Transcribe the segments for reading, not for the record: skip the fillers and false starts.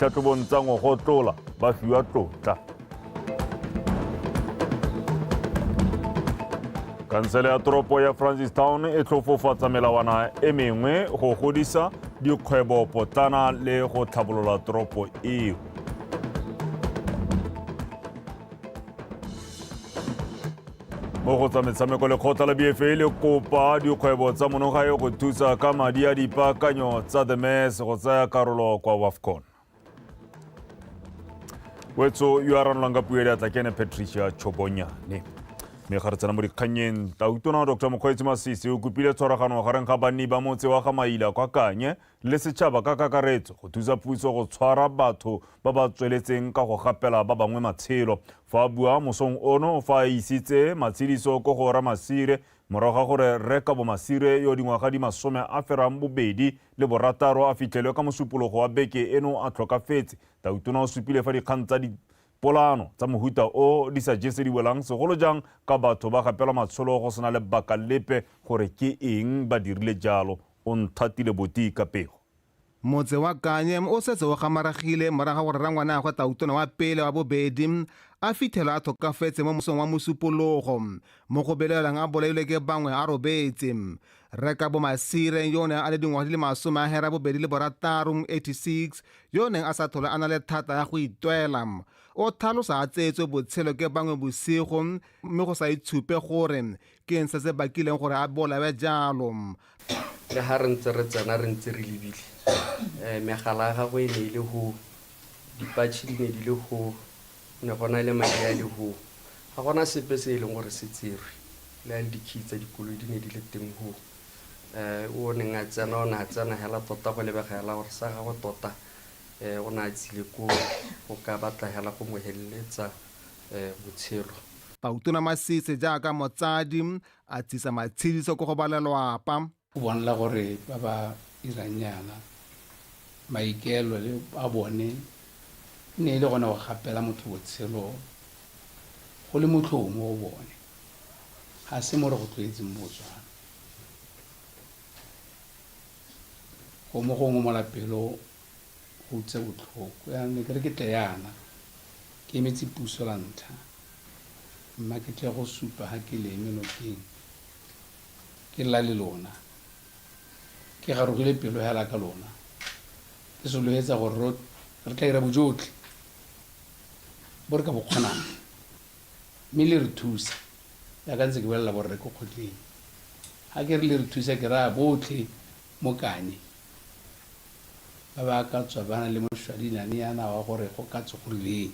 ditlhatlhobong tsa ngogotlola ba fiwa tlotla. Kansele ya toropo ya Francistown e tlhofofatsa melawana e mengwe go godisa dikgwebo potlana le go tlhabolola toropo eo. Mo go tsa metshameko, lekgotla la BFA le kopa dikgwebo tsa monogae go thusa ka madi a dipaakanyo tsa The Mess go tsaya karolo kwa WAFCON. Wetso yo a ranolwang ka puo ya diatla ke ene Patricia Chobonyane. Mme ga re tsena mo dikgannyeng, Tautona Dr. Mokgweetsi Masisi o kopile tshwaragano gareng ga banni ba motse wa ga Maila kwa Kanye le setšhaba ka kakaretso go thusa puso go tshwara batho ba ba tsweletseng ka go gapela ba bangwe matshelo. Fa a bua mosong ono fa a isitse matshediso ko go Ramasire morago ga gore Rre Kabo Masire yo dingwaga di 66 a fitlhelwe ka Mosupologo wa beke eno a tlhokafetse, Tautona o supile fa dikgang tsa dipolaano tsa mohuta o di sa jese di welang segolo jang ka batho ba gapelwa matsholo go sena lebaka lepe gore ke eng ba dirile jalo. O nthatile boti ka pego. Motse wa Kanye o setse o gamaregile morago ga gore rangwaneagwe tautona wa pele wa bobedi a fithelwe a tlhokafetse mo mosong wa Mosupologo, mo go belaelwang a bolailwe ke bangwe a robetse. Rre Kabo Masire, yo o neng a le dingwaga di le 86, 86, yo o neng a sa tlhole a na le thata ya go itwela, o tlhalosa a tseetswe botshelo ke bangwe bosigo mme go sa itshupe gore ke eng se se bakileng gore a bolawe jalo. Le ga re ntse re tsena re ntse re lebile, megala ya gagwe e ne e le hoo, dipatšhe di ne di le hoo, ne go na le madi a le hoo. Ga gona sepe se e leng gore se tserwe, le a le di-key tsa dikoloi di ne di le teng hoo. O neng a tsena o ne a tsena hela tota go lebega hela gore sa gagwe tota o ne a tsile koo go ka batla hela go mo heleletsa botshelo. Tautona Masisi jaaka motsadi a tsisa matshediso ko go ba lelwapa. Go bonala gore ba ba dirang jaana maikaelelo le a bone e ne e le gone go gapela motho botshelo go le motlhoho mo go bone. Ga se mo re go tlwaetseng mo Botswana. Go mo go ngomola pelo go utlwisa botlhoko. Jaanong ne ke re ke tle yana ke emetse puso la ntlha. Mma ke tle go supa ha ke le eme nokeng, ke lla le lona. Ke garogile pelo hela ka lona. Ke solohetsa gore re tla ira bojotlhe bo re ka bo kgonang, mme le re thusa. Jaaka ntse ke bolelela borre ko kgotleng, ha ke re le re thusa ke raya botlhe mo Kanye ba ba ka tswa ba na le mošwadinane yana wa gore go ka tswa go rileng.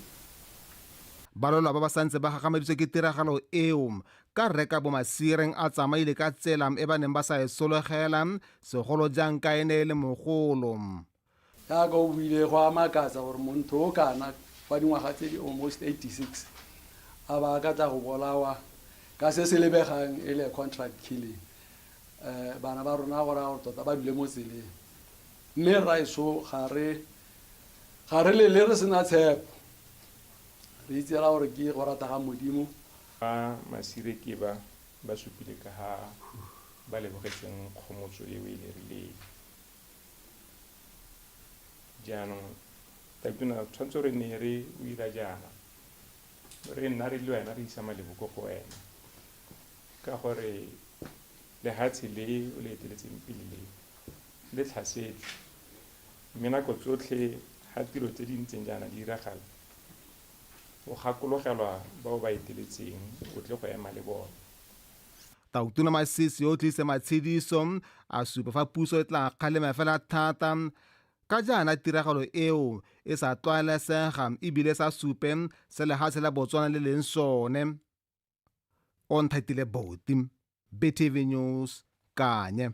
Balolwa ba ba santse ba gagamaditswe ke tiragalo eo, ka Rre Kabo Masireng a tsamaile ka tsela e ba neng ba sa e sologela, segolo jang ka e ne e le mogolo. Jaaka o buile, go a makatsa gore montho o kana wa dingwaga tse di almost 86 a ba a ka tla go bolawa ka se se lebegang e le contract killing. Bana ba rona go raya gore tota ba dule mo tseleng. Mme rraetsho ga re ga re lele re sena tshepo. Re itse fela gore ke go rata ga Modimo. Ba Masire ke ba ba supile ka ha ba lebogetseng kgomotso e o e lerileng. Jaanong Tautona tshwanetse re ne re o ira jaana, re nna re le wena re isa malebo ko go wena ka gore lehatshe le o le eteletseng pele le le tlhasetswe. Mme nako tsotlhe ha tiro tse di ntseng jaana di diragala, o gakologelwa ba o ba eteletseng, o tle go ema le bone. Tautona Masisi o tlise matshediso, a supa fa puso e tla kgalema fela thata ka jaana tiragalo eo e sa tlwaelesega ebile sa supe se lehatshe la Botswana le leng sone. Onthatile Boti, BTV News, Kanye.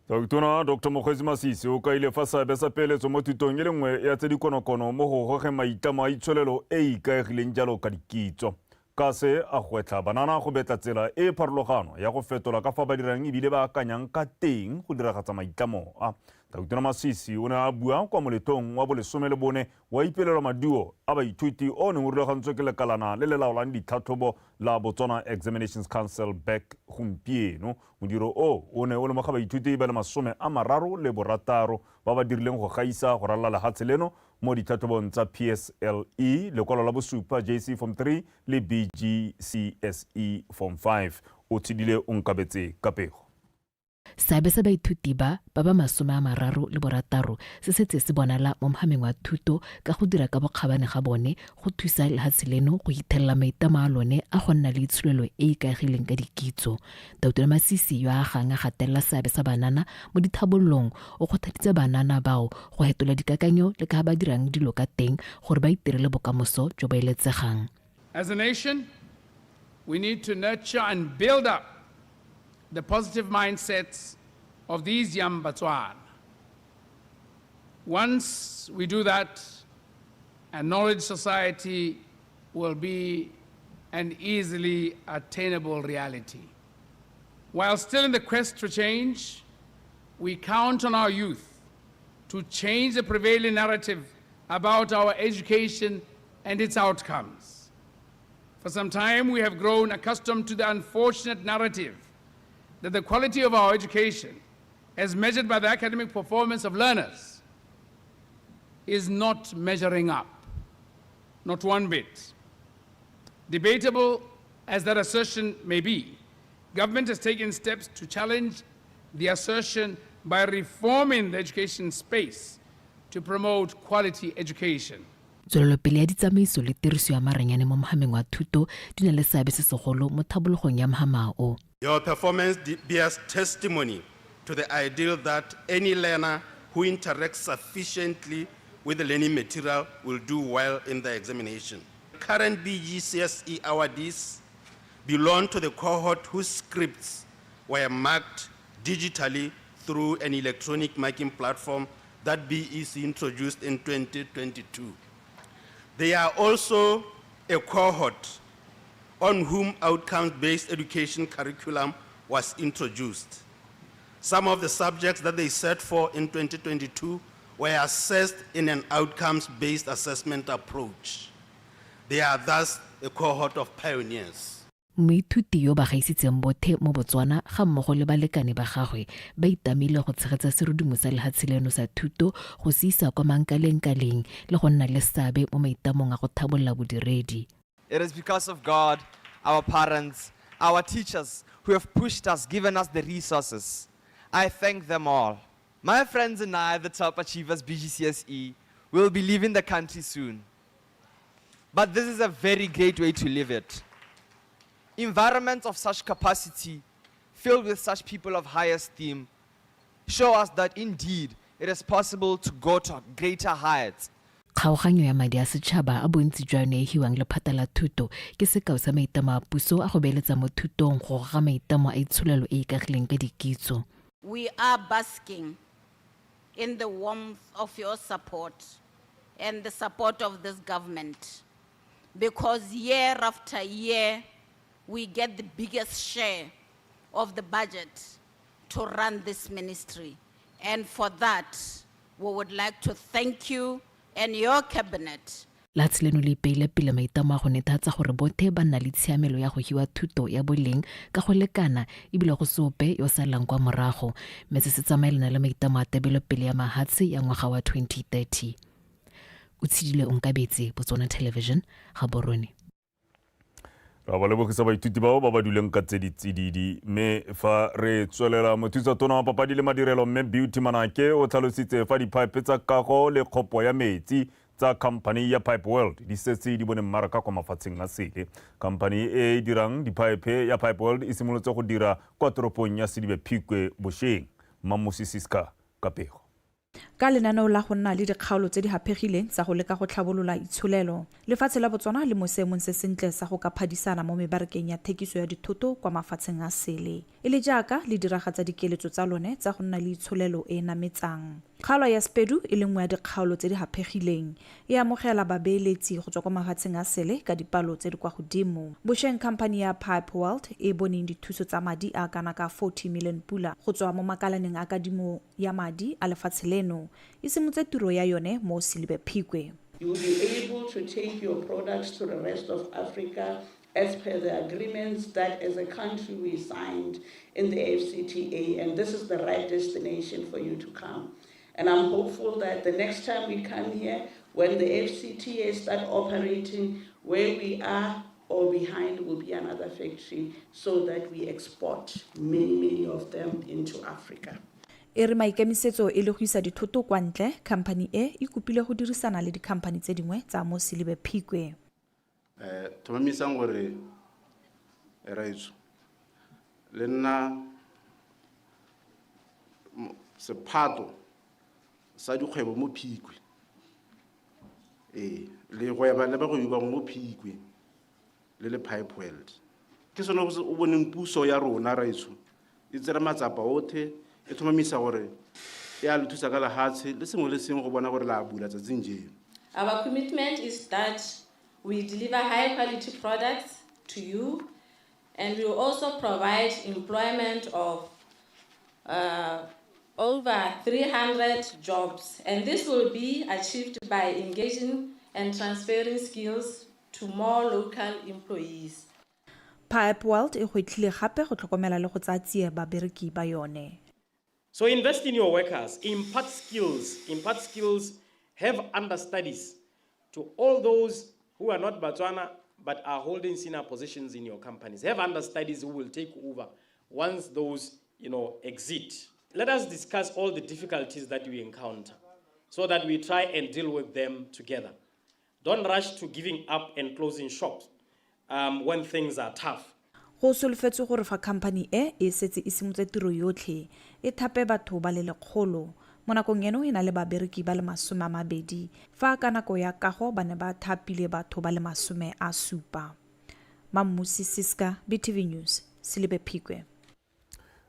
Tautona Dr. Mokgweetsi Masisi o kaile fa seabe sa peeletso mo thutong e le nngwe ya tse di konokono mo go gogeng maitlamo a itsholelo e e ikaegileng jalo ka dikitso. Ka se a gwetlha banana go betla tsela e e pharologano ya go fetola ka fa ba dirang ebile ba akanyang ka teng go diragatsa maitlamo a. Tautona Masisi o ne a bua kwa moletlong wa bolesome le bone wa ipelelo maduo a baithuti o o neng o rulagantswe ke lekalana le le laolang ditlhatlhobo la Botswana Examinations Council, BEC, gompieno. Modiro o o ne o lemoga baithuti ba le 36 ba ba dirileng go gaisa go ralala lehatshe leno mo ditlhatlhobong tsa PSLE, lekwalo la bosupa, JC Form 3 le BGCSE Form 5. O tshedile o nkabetse ka pego. Seabe sa baithuti ba ba ba 36 se setse se bonala mo mhameng wa thuto ka go dira ka bokgabane ga bone go thusa lehatshe leno go ithelela maitamo a lone a go nna le itsholelo e e ikaegileng ka dikitso. Tautona Masisi yo a agang a gatelela seabe sa banana mo dithabololong o kgothaditse banana bao go hetola dikakanyo le ka ba dirang dilo ka teng gore ba itirele bokamoso jo bo eletsegang. As a nation, we need to nurture and build up the positive mindsets of these young Batswana. Once we do that, a knowledge society will be an easily attainable reality. While still in the quest for change, we count on our youth to change the prevailing narrative about our education and its outcomes. For some time, we have grown accustomed to the unfortunate narrative that the quality of our education, as measured by the academic performance of learners, is not measuring up, not one bit. Debatable as that assertion may be, government has taken steps to challenge the assertion by reforming the education space to promote quality education. Tswelelopele ya ditsamaiso le tiriso ya maranyane mo mohameng wa thuto di na le seabe se segolo mo thabologong ya mhama o. Your performance bears testimony to the ideal that any learner who interacts sufficiently with the learning material will do well in the examination. Current BGCSE awardees belong to the cohort whose scripts were marked digitally through an electronic marking platform that BEC introduced in 2022. They are also a cohort on whom outcomes-based education curriculum was introduced. Some of the subjects that they set for in 2022 were assessed in an outcomes-based assessment approach. They are thus a cohort of pioneers. Moithuti yo ba gaisitseng bothe mo Botswana ga mmogo le balekane ba gagwe ba itamile go tshegetsa serodumo sa lehatshe leno sa thuto go se isa kwa mankalengkaleng le go nna le seabe mo maitamong a go thabolola bodiredi. It is because of God, our parents, our teachers who have pushed us, given us the resources. I thank them all. My friends and I, the Top Achievers BGCSE, will be leaving the country soon. But this is a very great way to live it. Environments of such capacity, filled with such people of high esteem, show us that indeed it is possible to go to greater heights. Kgaoganyo ya madi a setšhaba a bontsi jwa yone e hiwang lephata la thuto ke sekao sa maitamo a puso a go beeletsa mo thutong go goga maitamo a itsholelo e e ikagileng ka dikitso. We are basking in the warmth of your support and the support of this government, because year after year, we get the biggest share of the budget to run this ministry. And for that, we would like to thank you and your cabinet. Lehatshe leno le ipeile pele maitamo a go netefatsa gore bothe ba nna le tshiamelo ya go hiwa thuto ya boleng ka go lekana ebile go se ope yo salang kwa morago, mme se se tsamaelana le maitamo a tebelopele ya mahatshe ya ngwaga wa 2030. O tshedile Onkabetse, Botswana Television, Gaborone. Ra ba lebogisa baithuti bao ba ba duleng ka tse di tsididi. Mme fa re tswelela, mothusa tona wa papadi le madirelo mme Beauty Manake o tlhalositse fa diphaepe tsa kago le kgopo ya metsi tsa company ya Pipe World di setse di bone mmaraka kwa mafatsheng a sele. Company e e dirang diphaephe ya Pipe World e simolotse go dira kwa toropong ya Sedibe Phikwe bosheng. Mmamosi Siska ka pego. Ka lenaneo la go nna le dikgaolo tse di haphegileng tsa go leka go tlhabolola itsholelo, lefatshe la Botswana le mo seemong se sentle sa go ka phadisana mo mebarakeng ya thekiso ya dithoto kwa mafatsheng a sele, e le jaaka le diragatsa dikeletso tsa lone tsa go nna le itsholelo e e nametsang. Kgaolo ya Sepedu e le nngwe ya dikgaolo tse di haphegileng, e amogela babeeletsi go tswa kwa mafatsheng a sele ka dipalo tse di kwa godimo. Bosheng khamphani ya Pipe World e e boneng dithuso tsa madi a kana ka 40 million pula go tswa mo makalaneng a kadimo ya madi a lefatshe leno, e simotse tiro ya yone mo Selibe Phikwe. You will be able to take your products to the rest of Africa as per the agreements that as a country we signed in the AfCFTA, and this is the right destination for you to come. And I'm hopeful that the next time we come here, when the AfCFTA start operating, where we are or behind will be another factory so that we export many, many of them into Africa. E re maikemisetso e le go isa dithoto kwa ntle, khamphani e e kopile go dirisana le dikhamphani tse dingwe tsa mo Selibe Phikwe. Tlhomamisang gore raitso le nna sephato sa dikgwebo mo Phikwe, ee, le gweba le bagwebi bangwe mo Phikwe le le Pipe World. Ke sone o boneng puso ya rona raitso e tsere matsapa otlhe, e tlhomamisa gore e a le thusa ka lehatshe le sengwe le sengwe go bona gore la bula tsatsing jeno. Our commitment is that we deliver high quality products to you, and we will also provide employment of over 300 jobs. And this will be achieved by engaging and transferring skills to more local employees. Pipe World e gwetlhile gape go tlhokomela le go tsaya tsie babereki ba yone. So invest in your workers, impart skills, have understudies to all those who are not Batswana but are holding senior positions in your companies. Have understudies who will take over once those exit. Let us discuss all the difficulties that we encounter so that we try and deal with them together. Don't rush to giving up and closing shops when things are tough. Go solofetswe gore fa khamphani e e setse e simotse tiro yotlhe, e thape batho ba le 100. Mo nakong eno e na le babereki ba le 20, fa ka nako ya kago ba ne ba thapile batho ba le 70. Mammusi Siska, BTV News, Selibe Phikwe.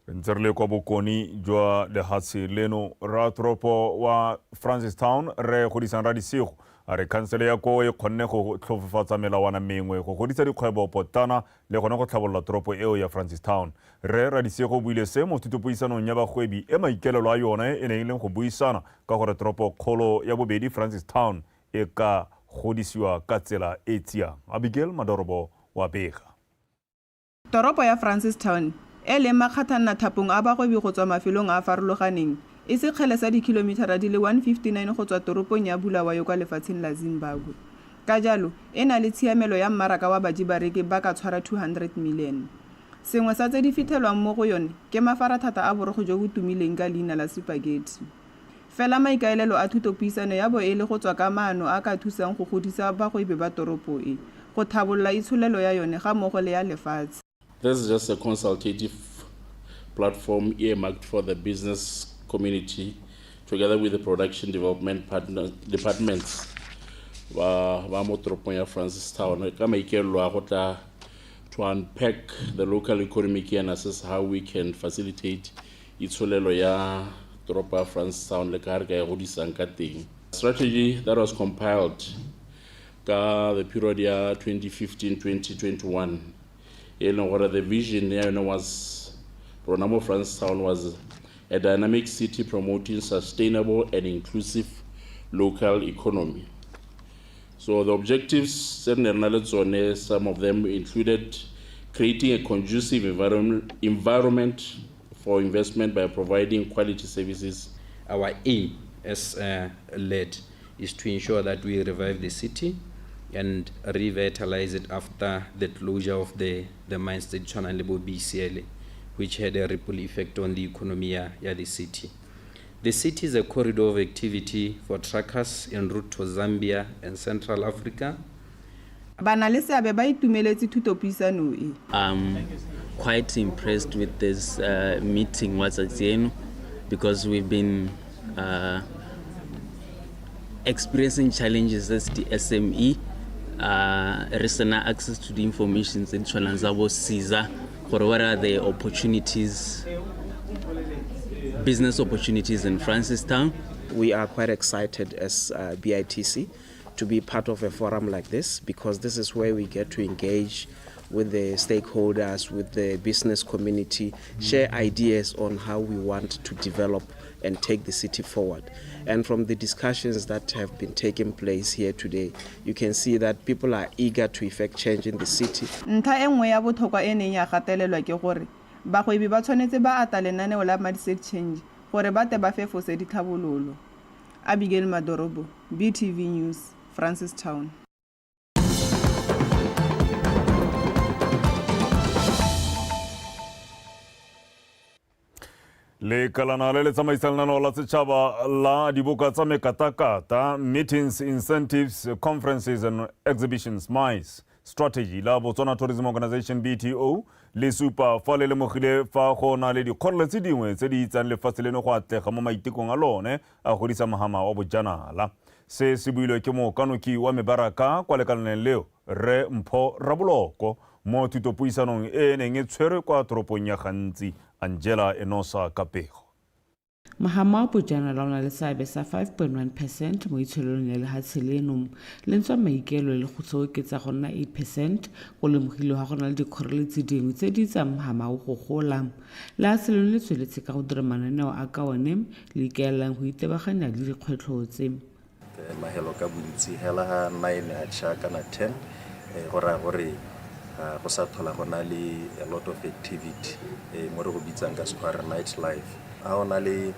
Re ntse re le kwa bokone jwa lehatshe leno, ratoropo wa Francistown re Godisang Radisego a re khansele ya koo e kgonne go tlhofofatsa melawana mengwe go godisa dikgwebo potlana le gone go tlhabolola toropo eo ya Francistown. Rre Radisego o buile se mo thutopuisanong ya bagwebi e maikaelelo a yone e neng e leng go buisana ka gore toropo kgolo ya bobedi Francistown e ka godisiwa ka tsela e tsiang. Abigail Madorobo wa bega. Toropo ya Francistown e leng makgathanna thapong a bagwebi go tswa mafelong a a farologaneng, e sekgele sa dikhilomithara di le 159 go tswa toropong ya Bulawayo kwa lefatsheng la Zimbabwe. Ka jalo, e na le tshiamelo ya mmaraka wa baji-bareki ba ka tshwara 200 million. Sengwe sa tse di fithelwang mo go yone ke mafarathata a borogo jo bo tumileng ka leina la Supageti. Fela maikaelelo a thutopuisano ya bo e le go tswa ka maano a ka thusang go godisa bagwebi ba toropo e, go thabolola itsholelo ya yone ga mmogo le ya lefatshe. This is just a consultative platform earmarked for the business community together with the production development partner departments ba mo toropong ya Francistown ka maikaelelo a go tla to unpack the local economic and assess how we can facilitate itsholelo ya toropo ya Francistown le ka re ka e godisang ka teng. Strategy that was compiled ka the period ya 2015-2021, e leng gore the vision ya yone was rona mo Francistown was a dynamic city promoting sustainable and inclusive local economy. So the objectives tse re ne re na le tsone, some of them included creating a conducive environment for investment by providing quality services. Our aim as LED is to ensure that we revive the city and revitalize it after the closure of the mines tse di tshwanang le bo BCL, which had a ripple effect on the economy ya the city. The city is a corridor of activity for truckers en route to Zambia and Central Africa. Ba na le seabe ba itumeletse thutopuisano e. I'm quite impressed with this meeting wa tsatsi eno, because we've been experiencing challenges as the SME, re sena access to the information tse di tshwanang tsa bo SEZA, gore what are the opportunities, business opportunities in Francistown. We are quite excited as uh, BITC to be part of a forum like this because this is where we get to engage with the stakeholders, with the business community, share ideas on how we want to develop and take the city forward. And from the discussions that have been taking place here today, you can see that people are eager to effect change in the city. Ntlha e nngwe ya botlhokwa e neng ya gatelelwa ke gore bagwebi ba tshwanetse ba ata lenaneo la Mindset Change gore ba te ba fefose ditlhabololo. Abigail Madorobo, BTV News, Francistown. Lekalana le le tsamaisang lenaneo la setšhaba la diboka tsa mekatakata, Meetings, Incentives, Conferences and Exhibitions, MICE Strategy, la Botswana Tourism Organization, BTO, le supa fa le lemogile fa go na le dikgoreletsi dingwe tse di itsang lefatshe leno go atlega mo maitekong a lone a godisa mohama wa bojanala. Se se builwe ke mokanoki wa mebaraka kwa lekalaneng leo, Rre Mpho Raboloko, mo thutopuisanong e e neng e tshwerwe kwa toropong ya Gantsi. Angela Enosa ka pego. Mohama wa bojanala o na le seabe sa 5.1 percent mo itsholelong ya lehatshe leno. Le ntswa maikaelelo e le go se oketsa go nna 8 percent, go lemogilwe ga go na le dikgoreletsi dingwe tse di itsang mohama o go gola. Lehatshe leno le tsweletse ka go dira mananeo a ka one le ikaelelang go itebaganya le dikgwetlho tse. Mahelo ka bontsi hela ha 9 a cha kana 10 go raya gore ga go sa tlhola go na le a lot of activity mo re go bitsang ka sekgwa re night life. Ha o na le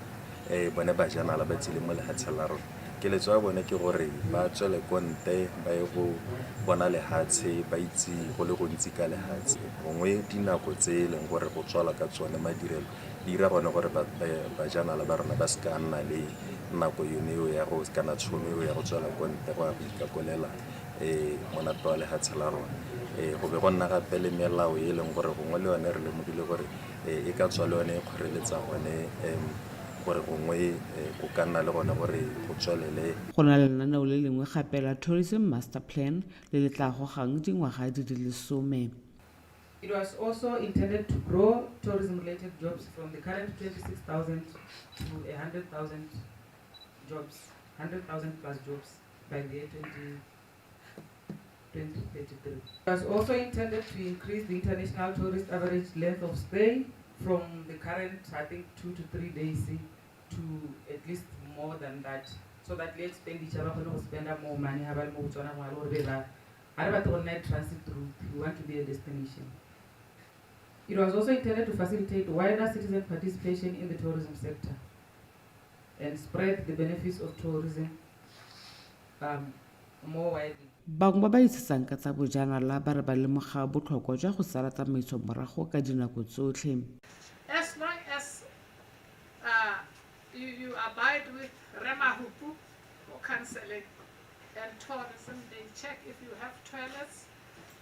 bone bajanala ba tsileng mo lehatsheng la rona, keletso ya bone ke gore ba tswele ko nte ba ye go bona lehatshe, ba itse go le gontsi ka lehatshe. Gongwe dinako tse e leng gore go tswalwa ka tsone madirelo di dira gone gore bajanala ba rona ba se ka nna le nako yone eo ya go kana tshono eo ya go tswela ko ntle go ya go ikakolela um monate wa lehatshe la rona. Um go be go nna gape le melao e leng gore gongwe le yone re lemogile gore e ka tswa le yone e kgoreletsa gone um gore gongwe go ka nna le gone gore go tswelele. Go na le lenaneo le lengwe gape la Tourism Master Plan le le tla gogang dingwaga di le lesome. It was also intended to grow tourism-related jobs from the current 26,000 to 100,000 jobs, 100,000 plus jobs by the year 2033. It was also intended to increase the international tourist average length of stay from the current, I think, 2 to 3 days to at least more than that, so that the expenditure ba kgone go spenda more money ha ba le mo Botswana go le gore be ba ga re batle go nna transit route, we want to be a destination. It was also intended to facilitate wider citizen participation in the tourism sector and spread the benefits of tourism um, more widely. Bangwe ba ba itshetsang ka tsa bojanala ba re ba lemoga botlhokwa jwa go sala tsamaiso morago ka dinako tsotlhe. As long as uh, you, you abide with Remahupu for counseling and tourism, they check if you have toilets.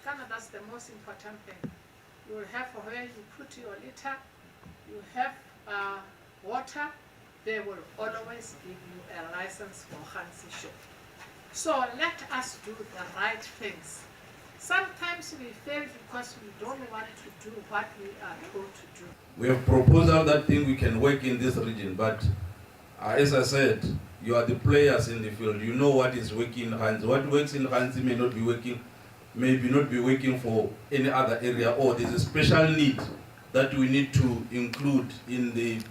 Kana that's the most important thing. You will have where you put your litter, you have uh, water, they will always give you a license for Hansi Show. So let us do the right things. Sometimes we fail because we don't want to do what we are told to do. We have proposals that think we can work in this region, but uh, as I said, you are the players in the field. You know what is working in Ghanzi. What works in Ghanzi may not be working, maybe not be working for any other area, or there's a special need that we need to include in the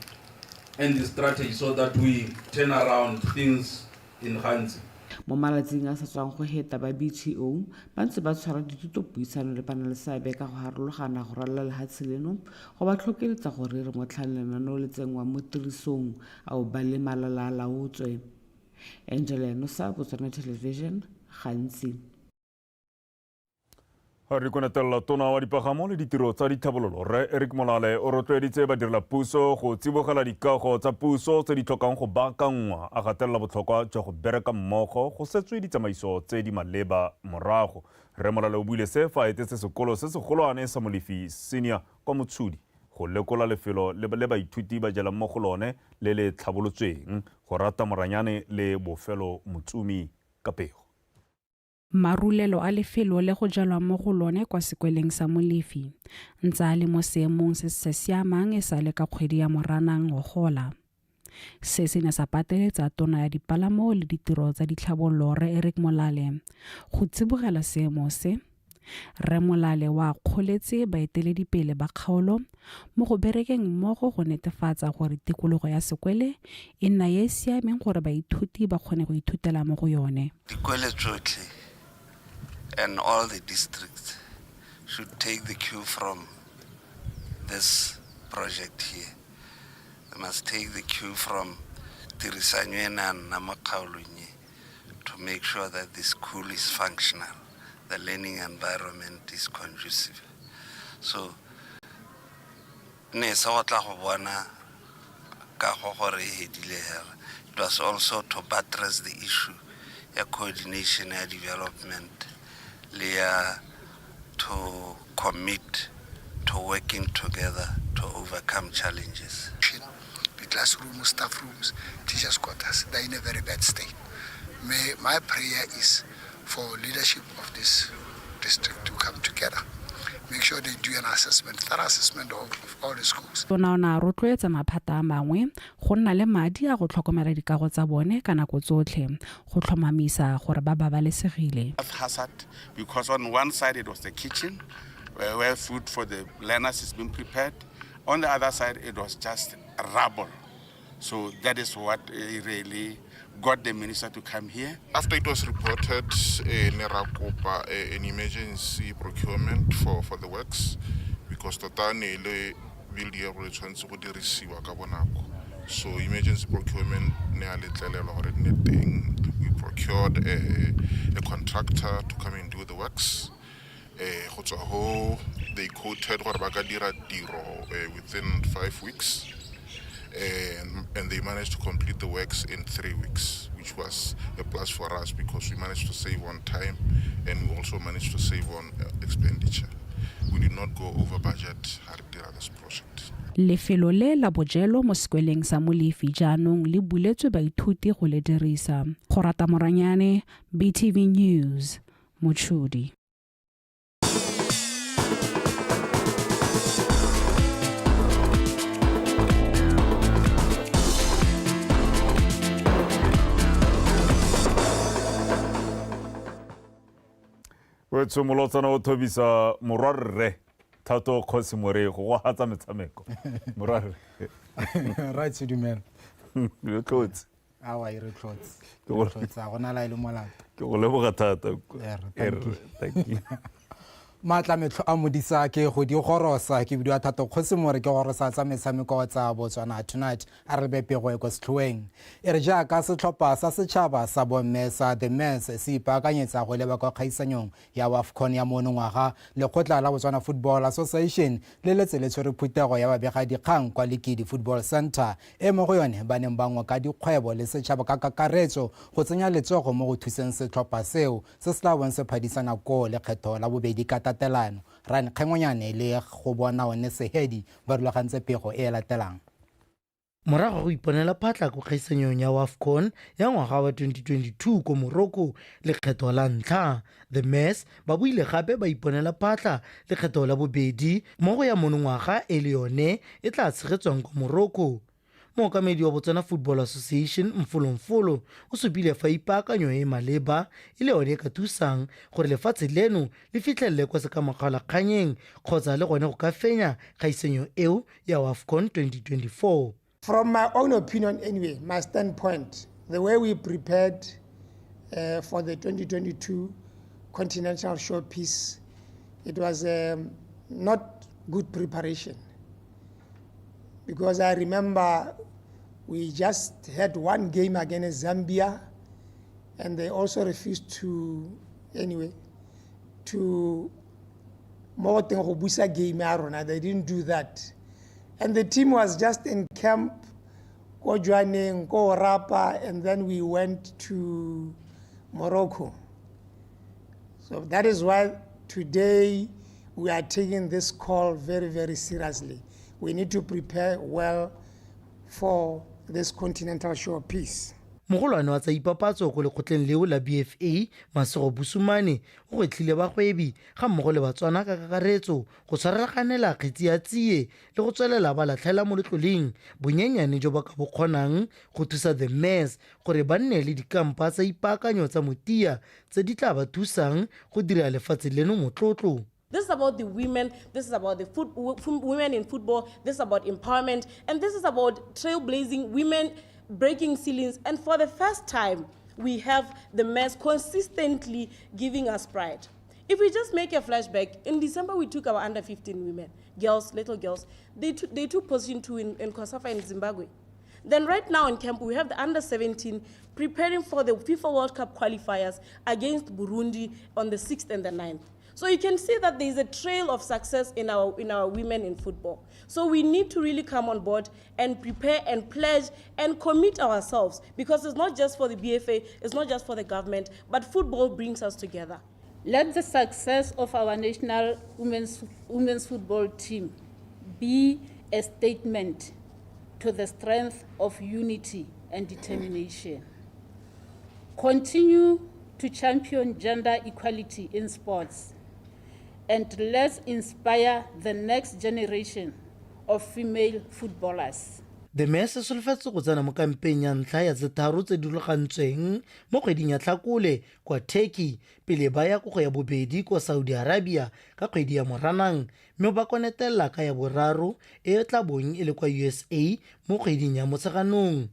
in the strategy so that we turn around things in Ghanzi. Mo malatsing a sa tswang go heta ba BTO ba ntse ba tshwara dithutopuisano le banaleseabe ka go harologana go ralala lehatshe leno go ba tlhokeletsa gore re motlhang lenaneo le tsenngwang mo tirisong ao ba le malala a laotswe. Angela Enosa, Botswana Television, Gantsi. Re konetelela tona wa dipagamo le ditiro tsa ditlhabololo Rre Eric Molale o rotloeditse badirelapuso go tsibogela dikago tsa puso tse di tlhokang go baakanngwa, a gatelela botlhokwa jwa go bereka mmogo go setswe ditsamaiso tse di maleba morago. Rre Molale o buile se fa a etetse sekolo se segolwane sa Molefi Senior kwa Motshodi go lekola lefelo le baithuti ba jelang mo go lone le le tlhabolotsweng go rata moranyane le bofelo Motsumi ka pego. Marulelo a lefelo le go jalwang mo go lone kwa sekweleng sa Molefi ntse a le mo seemong se se sa siamang e sale ka kgwedi ya Moranang ngogola. Se se ne sa pateletsa tona ya dipalamo le ditiro tsa ditlhabololo Rre Eric Molale go tsibogela seemo se. Rre Molale o akgoletse baeteledipele ba kgaolo mo go berekeng mmogo go netefatsa gore tikologo ya sekwele e nna e e siameng gore baithuti ba kgone go ithutela mo go yone. Dikwele tsotlhe and all the districts should take the cue from this project here. They must take the cue from tirisanyo e ne a nna mo kgaolong e to make sure that the school is functional, the learning environment is conducive. So ne se go tla go bona kago gore e hedile hela. It was also to buttress the issue ya coordination ya development le ya to commit to working together to overcome challenges. The classrooms, staff rooms, teachers' quarters, they're in a very bad state. My prayer is for leadership of this district to come together, make sure they do an assessment, thorough assessment of all the schools. Tona o ne a rotloetsa maphata a mangwe go nna le madi a go tlhokomela dikago tsa bone ka nako tsotlhe go tlhomamisa gore ba babalesegile. Hazard because on one side it was the kitchen where food for the learners is being prepared. On the other side it was just rubble. So that is what really got the minister to come here. After it was reported, ne ra kopa an emergency procurement for the works because tota ne e le building ya gore e tshwanetse go dirisiwa ka bonako. So emergency procurement ne a letlelelwa gore nne teng. We procured a contractor to come and do the works. Go tswa ho they quoted gore ba ka dira tiro within 5 weeks and they managed to complete the works in 3 weeks, which was a plus for us because we managed to save on time and we also managed to save on expenditure. We did not go over budget ha re dira this project. Lefelo le la bojelo mo sekweleng sa Molefi jaanong le buletswe baithuti go le dirisa. Go rata Moranyane, BTV News, Mochudi. Wetsho molotsana o thobisa morwarre Thato Kgosi More go go hatsa metshameko, morwarre. Right, dumela. Re tlotse. Awa, e re tlotse. Ke Tlotse, ga gona la e le molato. Ke go leboga thata. Thank you. Thank you. Maatla metlho a modisa ke go di gorosa. Ke bidiwa Thato Kgosi More, ke gorosa tsa metshameko tsa Botswana Tonight. A re lebe pego e ko setlhoeng. E re jaaka setlhopha sa setšhaba sa bomme sa The Maids se ipaakanyetsa go leba kwa kgaisanyong ya WAFCON ya monongwaga, lekgotla la Botswana Football Association le letse le tshwere phuthego ya babegadikgang kwa Lekidi Football Center, e mo go yone ba neng ba ngoka dikgwebo le setšhaba ka kakaretso go tsenya letsogo mo go thuseng setlhopha seo se se tla bong se phadisana koo lekgetho la bobedi ka tatelano. Rane Kgengonyane le go bona one Sehedi ba rulagantse pego e e latelang. Morago go iponela phatla ko kgaisanyong ya WAFCON ya ngwaga wa 2022 ko Morocco lekgetho la ntlha, The Maids ba buile gape ba iponela phatla lekgetho la bobedi mo go ya monongwaga, e le yone e tla tshegetswang ko Morocco. Mookamedi wa Botswana Football Association, Mfolomfolo, o supile fa ipaakanyo e e maleba e le yone e ka thusang gore lefatshe leno le fitlhelele kwa sekamakgaolakganyeng kgotsa le gone go ka fenya kgaisanyo eo ya WAFCON 2024. From my own opinion, anyway, my standpoint, the way we prepared for the 2022 Continental Showpiece, it was not good preparation. Because I remember we just had one game against Zambia, and they also refused to, anyway, to mo go teng go busa game ya rona. They didn't do that. And the team was just in camp, ko Jwaneng, ko Orapa, and then we went to Morocco. So that is why today we are taking this call very, very seriously. We need to prepare well for this Continental Showpiece. Mogolwane wa tsa ipapatso ko lekgotleng leo la BFA, Masego Busumane, o gwetlhile bagwebi ga mmogo le Batswana ka kakaretso go tshwarelaganela kgetsi ya tsie le go tswelela ba latlhela mo letloleng bonyenyane jo ba ka bo kgonang go thusa The Mass gore ba nne le dikampa tsa ipaakanyo tsa motia tse di tla ba thusang go dira lefatshe leno motlotlo. This is about the women, this is about the women in football, this is about empowerment, and this is about trailblazing women breaking ceilings. And for the first time, we have the mass consistently giving us pride. If we just make a flashback, in December we took our under 15 women, girls, little girls. They took position 2 in COSAFA in Zimbabwe. Then right now in camp, we have the under 17 preparing for the FIFA World Cup qualifiers against Burundi on the 6th and the 9th. So you can see that there is a trail of success in our women in football. So we need to really come on board and prepare and pledge and commit ourselves, because it's not just for the BFA, it's not just for the government, but football brings us together. Let the success of our national women's football team be a statement to the strength of unity and determination. Continue to champion gender equality in sports, and let's inspire the next generation of female footballers. The Mass e solofetse go tsena mo kampeng ya ntlha ya tse tharo tse di rulagantsweng mo kgweding ya Tlhakole kwa Turkey pele ba ya ko go ya bobedi kwa Saudi Arabia ka kgwedi ya Moranang, mme ba konetelela ka ya boraro e e tla bong e le kwa USA mo kgweding ya Motsheganong.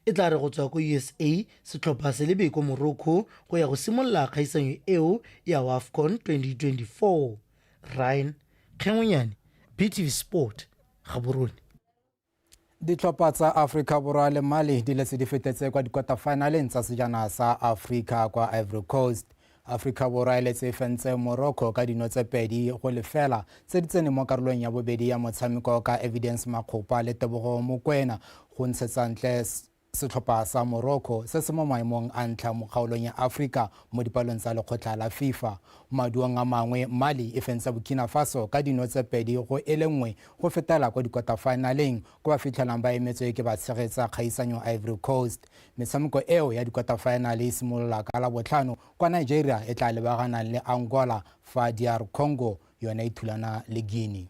E tla re go tswa ko USA setlhopha se lebe ko Morocco go ya go simolola kgaisanyo eo ya AFCON 2024. Ryan Kgengwenyane, BTV Sport, Gaborone. Ditlhopha tsa Afrika Borwa le Mali di letse di fetetse kwa di-quarter-finaleng tsa sejana sa Afrika kwa Ivory Coast. Afrika Borwa e letse e fentse Morocco ka dino tse 2-0 tse di tseneng mo karolong ya bobedi ya motshameko ka Evidence Makgopa le Tebogo Mokoena go ntshetsa ntle setlhopha sa Morocco se se mo maemong a ntlha mo kgaolong ya Afrika mo dipalong tsa lekgotla la FIFA. Maduong a mangwe, Mali e fentse Burkina Faso ka dino tse 2-1 go fetela kwa di-quarter-finaleng ko ba fitlhelang ba emetswe ke batshegetsa kgaisanyo Ivory Coast. Metshameko eo ya di-quarter-final e simolola ka Labotlhano kwa Nigeria e tla lebagana le Angola, fa DR Congo yone e thulana le Guinea.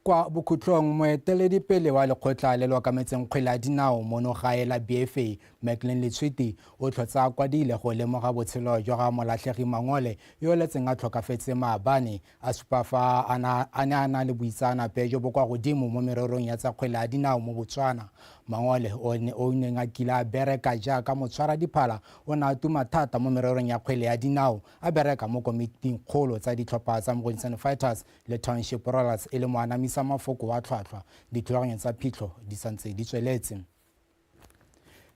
Kwa bokhutlong, moeteledipele wa lekgotla le le okametseng kgwele ya dinao mono gae la BFA, Maclean Letshwiti, o tlhotsa kwadile go lemoga botshelo jwa ga Molatlhegi Mangole yo o letseng a tlhokafetse maabane, a supa fa a ne a na le boitseanape jo bo kwa godimo mo mererong ya tsa kgwele ya dinao mo Botswana. Mangole o neng a kile a bereka jaaka motshwara diphala o ne a tuma thata mo mererong ya kgwele ya dinao, a bereka mo komiting kgolo tsa ditlhopha tsa Mogoditshane Fighters le Township Rollers e le moanamisa mafoko wa tlhwatlhwa. Dithulaganyo tsa phitlho di santse di tsweletse.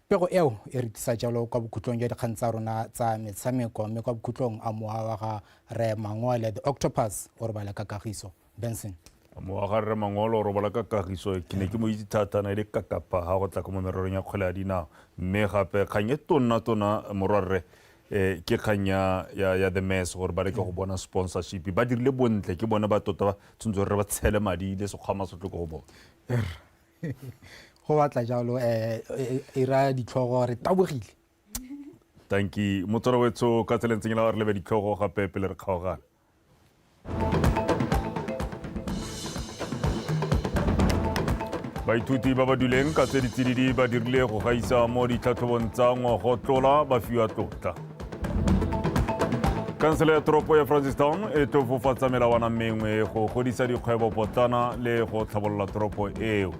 Pego eo e re tlisa jalo kwa bokhutlong jwa dikgang tsa rona tsa metshameko, mme kwa bokhutlong a mowa wa ga Rre Mangole the Octopus o robala ka kagiso. Benson. Mowa ga Rre Mangole o robala ka kagiso, ke ne ke mo itse thata na e le kakapa ha go tla ko mo mererong ya kgwele ya dinao. Mme gape kgang e tona morwarre ke kgang ya The Mass gore ba leke go bona sponsorship. Ba dirile bontle, ke bone ba tota ba tshwanetse gore ba tshele madi le sekgwama sotlhe ko go bone. Go batla jalo e raya ditlhogo re tabogile. Thank you. Motswala wetsho ka tsela ntseng la re lebe ditlhogo gape pele re kgaogana. Baithuti ba ba duleng ka tse ditsididi ba dirile go gaisa mo ditlhatlhobong tsa ngwagotlola ba fiwa tlotla. Kansele ya toropo ya Francistown e tofofatsa melawana mengwe go godisa dikgwebo potlana le go tlhabolola toropo eo.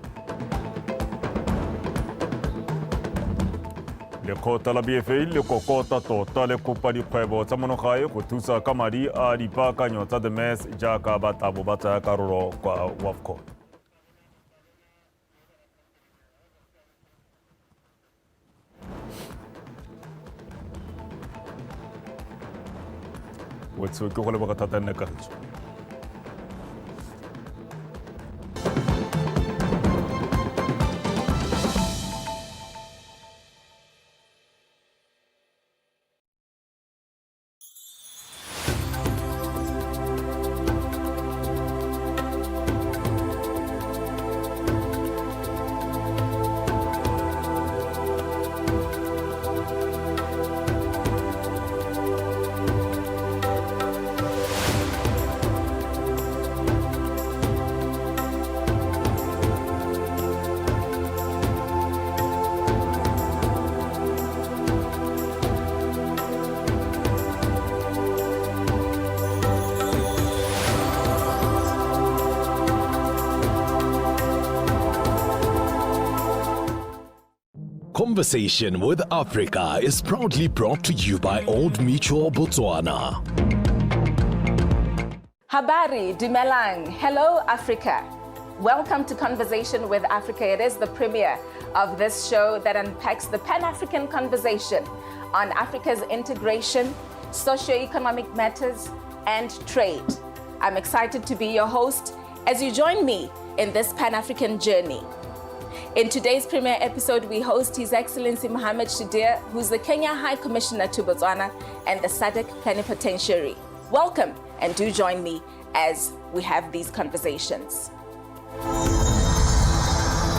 Lekgotla la BFA le kokota tota le kopa dikgwebo tsa monogae go thusa ka madi a dipaakanyo tsa The Mass jaaka ba tlabo ba tsaya karolo kwa WAFCON. Wetso ke go leboga thata nne kagiso. Conversation with Africa is proudly brought to you by Old Mutual Botswana. Habari, Dumelang. Hello, Africa. Welcome to Conversation with Africa. It is the premiere of this show that unpacks the Pan African conversation on Africa's integration, socioeconomic matters, and trade. I'm excited to be your host as you join me in this Pan African journey. In today's premiere episode, we host His Excellency Mohamed Shidir, who's the Kenya High Commissioner to Botswana and the SADC Plenipotentiary. Welcome, and do join me as we have these conversations.